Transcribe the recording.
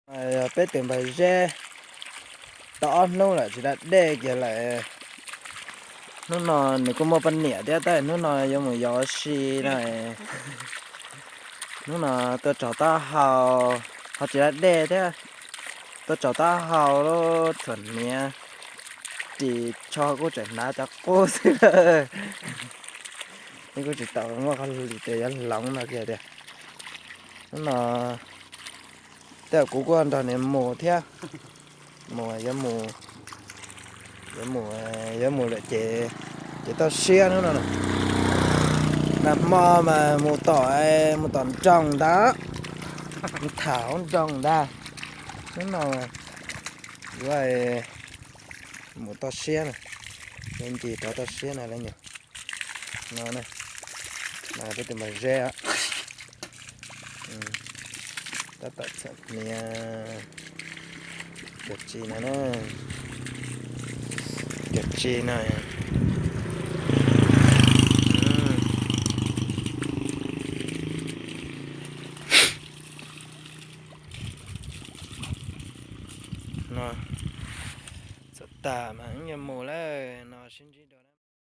Peb tus npawg Zeb tau ob hnub lawm tsis da dej kiag lawm. Hnub no nws kuj muaj poj niam thiab tab hnub no yuav mus yos ua si no. Hnub no tuaj tsaug taub hau, ho tsis da dej thiab. Tuaj tsaug taub hau lub txhuam hniav, ris tsho kuj tseem hnav cov qub xwb lawm. Nws kuj tsis tau muaj qhov hlis tias yuav hloov no kiag tiag. Hnub no tej kuv kuj nrog nws mus thiab. Mus yuav mus, yuav mus, yuav mus lawm ces, ces toj siab hnub no. Nag hmo mas mus tom, mus tom nroog ntag, mus tham hauv nroog ntag. Hnub no yuav mus toj siab na, yuav ncig rau toj siab na lawv nyuam. No, no peb tus npawg Zeb, tab tom txhuam hniav. Cov tsi no na, cov tsi no. No, txhuam tas mas yuav mus lawm no, sib ntsib dua.